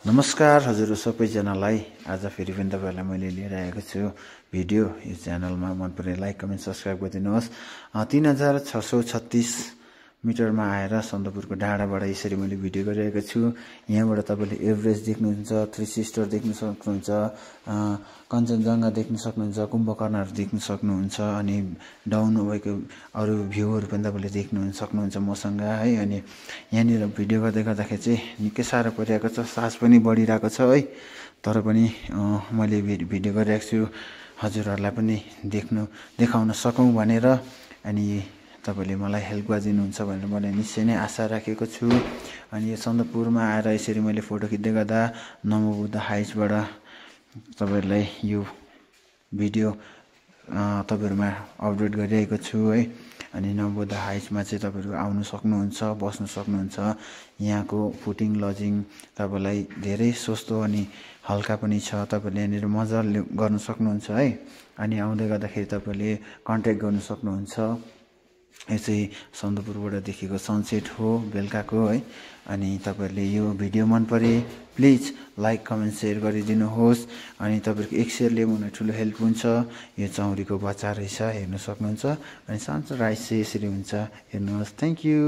नमस्कार हजुर सबैजनालाई। आज फेरि पनि तपाईँहरूलाई मैले लिएर आएको छु भिडियो। यो च्यानलमा मन परे लाइक कमेन्ट सब्सक्राइब गरिदिनुहोस्। 3636 मिटरमा आएर सन्दकपुरको डाँडाबाट यसरी मैले भिडियो गरिरहेको छु। यहाँबाट तपाईँले एभरेस्ट देख्नुहुन्छ, थ्री सिस्टर देख्न सक्नुहुन्छ, कञ्चनजङ्घा देख्न सक्नुहुन्छ, कुम्भकर्णहरू देख्न सक्नुहुन्छ, अनि डाउन भएको अरू भ्यूहरू पनि तपाईँले देख्नु सक्नुहुन्छ मसँग है। अनि यहाँनिर भिडियो गर्दाखेरि चाहिँ निकै साह्रो परिरहेको छ, सास पनि बढिरहेको छ है। तर पनि मैले भिडियो गरिरहेको छु हजुरहरूलाई पनि देखाउन सकौँ भनेर। अनि तपाईँले मलाई हेल्प गरिदिनुहुन्छ भनेर मैले निश्चय नै आशा राखेको छु। अनि यो सन्दकपुरमा आएर यसरी मैले फोटो खिच्दै गर्दा नमो बुद्ध हाइट्सबाट तपाईँहरूलाई यो भिडियो तपाईँहरूमा अपलोड गरिरहेको छु है। अनि नमो बुद्ध हाइट्समा चाहिँ तपाईँहरू आउनु सक्नुहुन्छ, बस्नु सक्नुहुन्छ। यहाँको फुडिङ लजिङ तपाईँलाई धेरै सस्तो अनि हल्का पनि छ। तपाईँले यहाँनिर मजा गर्नु सक्नुहुन्छ है। अनि आउँदै गर्दाखेरि तपाईँले कन्ट्याक्ट गर्नु सक्नुहुन्छ। यो चाहिँ सन्दकपुरबाट देखेको सनसेट हो बेलुकाको है। अनि तपाईँहरूले यो भिडियो मन परे प्लिज लाइक कमेन्ट सेयर गरिदिनुहोस्। अनि तपाईँहरूको एक सेयरले मलाई ठुलो हेल्प हुन्छ। यो चौरीको बच्चा रहेछ हेर्न सक्नुहुन्छ। अनि सानो राइस चाहिँ यसरी हुन्छ हेर्नुहोस्। Thank you.